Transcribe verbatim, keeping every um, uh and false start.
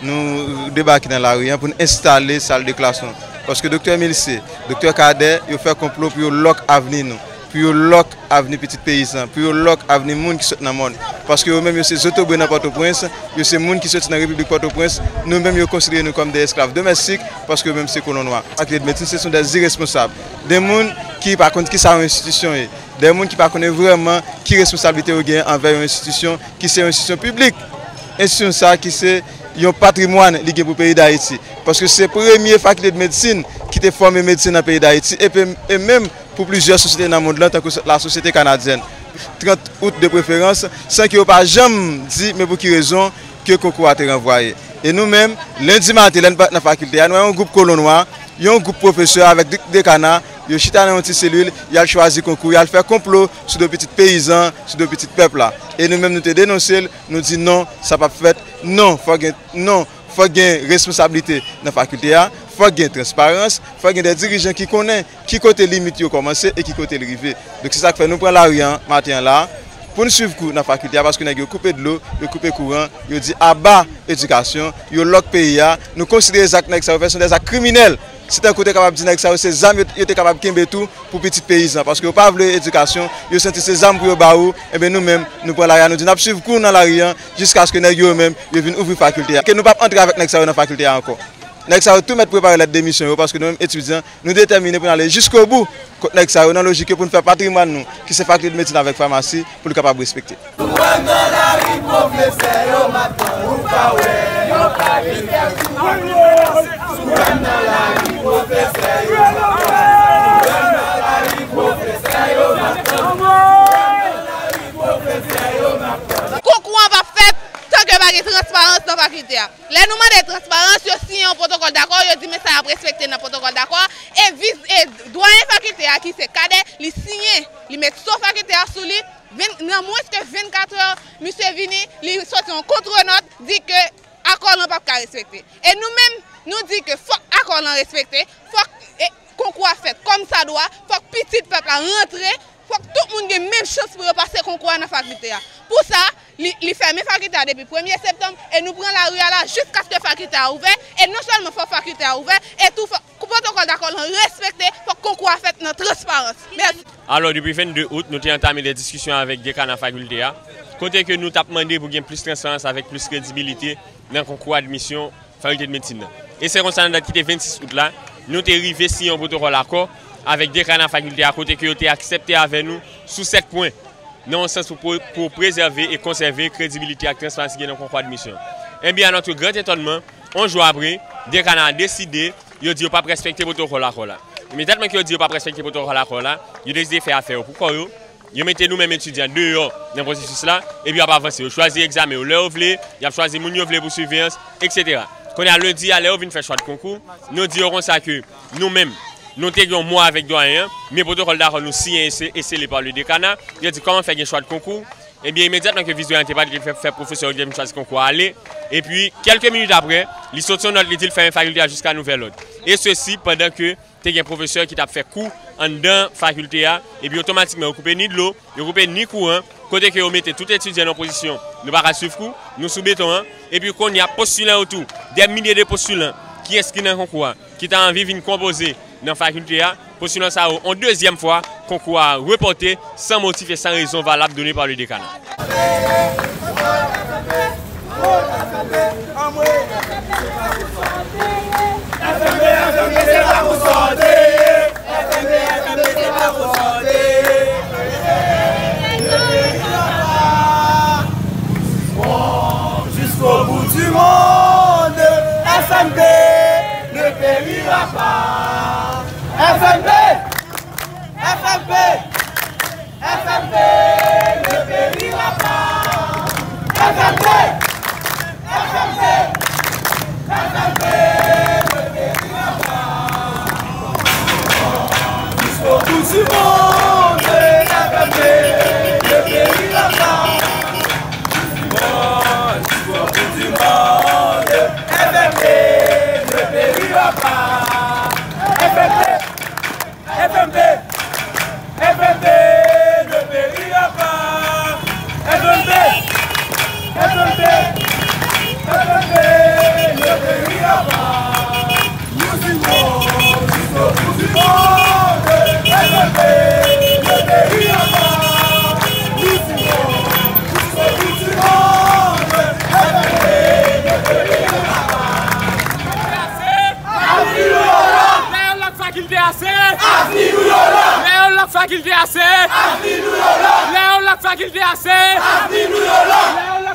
Nou debake nan lari an pou n enstale sal de klas nou. Paske Doktè Milcé, Doktè Cadet, yo fè konplo pou yo lòk avni nou, pou yo lòk avni pitit peyizan, pou yo lòk avni moun ki sot nan mòn. Paske yo menm yo se zotobre nan Pòtoprens, yo se moun ki soti nan Repiblik Pòtoprens, nou menm yo konsidere nou kòm de esklav domèstik, paske yo menm se kolon nwa. Ak medsin, se son de iresponsab, de moun ki pa konn ki sa yon enstitisyon ye, de moun ki pa konnen vrèman ki responsablite yo genyen anvè yon enstitisyon ki se yon enstitisyon piblik. Enstitisyon sa ki se yon patrimwàn li gen pou peyi Dayiti. Paske se premye fakilte de medsin ki te fòme medsen nan peyi Dayiti, epi e menm pou plizyè sosyete nan mond lan, tankou la Société Canadienne. Trant out de preferans, san ke yo pa janm di men pou ki rezon ke konkou a te ranvwaye. E nou menm, lendi maten, lè n parèt nan fakilte a, nou wè yon gwoup kolon nwa, yon gwoup pwofesè avèk de-, dekana, yo chita nan yon ti selil, y al chwazi konkou, y al fè konplo sou do pitit peyizan, sou do pitit pèp la. E nou menm, nou te denonse l, nou di non, sa p ap fèt, non, fòk gen, non, fòk gen responsablite nan fakilte a, fòk gen transparans, fòk gen de dirijan ki konnen ki kote limit yo kòmanse e ki kote l rive. Donk, se sa k fè nou pran lari an maten an la, pou n swiv kou nan fakilte a, paske nèg yo koupe dlo, yo koupe kouran, yo di aba edikasyon, yo lòk peyi a. Nou konsidere zak nèg sa yo fè se de zak kriminèl. Se tankou te kapab di nèg sa yo se zam yo, yo te kapab kenbe tou pou pitit peyizan, paske yo pa vle edikasyon, yo santi se zam pou yo ba ou. Enben, nou menm, nou pran lari a, nou di n ap swiv kou nan lari an, jiskaske nèg yo menm, yo vin ouvri fakilte a. Ke nou p ap antre avèk nèg sa yo nan fakilte a ankò. Nèg sa yo tou mèt prepare lèt demisyon yo, paske nou menm etidyan, nou detèmine pou n ale jiskobou kont nèg sa yo, nan lojik yo pou n fè patrimwàn nou, ki se fakilte de medsin avèk famasi, pou l kapab respekte. Sou wè m nan lari pwofesè yo, m ap tann ou pa wè. Yo pa vin fè ti konfyans. Sou wè m nan lari pwofesè yo, m ap tann ou. Sou wè m nan lari pwofesè yo, m ap tann ou. Sou wè m nan lari pwofesè yo, m ap tann ou. Konkou an p ap fèt tanke pa gen transparans nan fakilte a. Lè nou mande transparans, yo siyen yon pwotokòl dakò, yo di men sa y ap respekte nan pwotokòl dakò a, e vis, e dwayen fakilte a ki se Cadet, li siyen, li met so fakilte a sou li, ven-, nan mwens ke vennkat è, misye vini, li soti yon kontrenòt, di ke akò lan p ap ka respekte. E nou menm, nou di ke fòk akò lan respekte, fòk, e, konkou a fèt kòm sa dwa, fòk pitit pèp la rantre, fòk tout moun gen menm chans pou yo pase konkou a nan fakilte a. Pou sa, li, li fèmen fakilte a depi premye septanm e nou pran lari a la jiskaske fakilte a ouvè. E non sèlman fòk fakilte a ouvè, e tou fòk pwotokòl dakò lan respekte, fòk konkou a fèt nan transparans. Mèsi. Alò, depi vennde out, nou te antame de diskisyon avèk dekana fakilte a, kote ke nou t ap mande pou gen plis transparans avèk plis kredibilite nan konkou admisyon Fakilte de Medsin nan. E se konsa, nan dat ki te vennsis out la, nou te rive siyen yon pwotokòl akò avèk dekana fakilte a, kote ke yo te aksepte avè nou sou sèt pwen, nan yon sans pou, pou, pou prezève e konsève kredibilite ak transparans ki gen nan konkou admisyon. Ebyen, à notre grand étonnement, yon jou apre, dekana a deside, yo di yo p ap respekte pwotokòl akò la. Imedyatman ke yo di yo p ap respekte pwotokòl akò la, yo deside fè afè yo pou kò yo, yo mete nou menm etidyan deyò nan pwosesis la, epi y ap avanse. Yo chwazi egzamen yo lè yo vle, y ap chwazi moun yo vle pou siveyans, etsetera. Kounye a, lendi a, lè yo vin fè chwa de konkou, nou di yo konsa ke nou menm, nou te gen yon mo avèk dwayen an, men pwotokòl dakò nou siyen e se-, e sele pa le dekana. Yo di kòman fè gen chwa de konkou? Ebyen, imedyatman ke vizyon an te pati, ke fè, fè pwofesè yo te vin chwazi konkou a ale. Epi, kèlke minit apre, li soti yon nòt, li di l fèmen fakilte a jiska nouvèl òd. E sesi pandan ke te gen pwofesè ki t ap fè kou anndan fakilte a, epi otomatikman yo koupe ni dlo, yo koupe ni kouran, kote ke yo mete tout etidyan nan pozisyon, nou pa ka swiv kou, nou sou beton an, epi kounye a postilan yo tou, dè milye de postilan ki enskri nan konkou a, ki ta anvi vin konpoze nan fakilte a, postilan sa yo, yon dezyèm fwa, konkou a repòte san motif e san rezon valab done pa le dekana. Jusqu'au bout du monde, F M P ne périra pas. F M P! F M P! F M P ne périra pas. F M P! F M P! F M P ne périra pas. Jusqu'au bout du monde, F M P ne périra pas. Jusqu'au bout du monde, F M P ne périra pas. F M P! F M P! F M P ne périra pas. Fakilte a se. Lè yo lòk fakilte a se. Lè yo lòk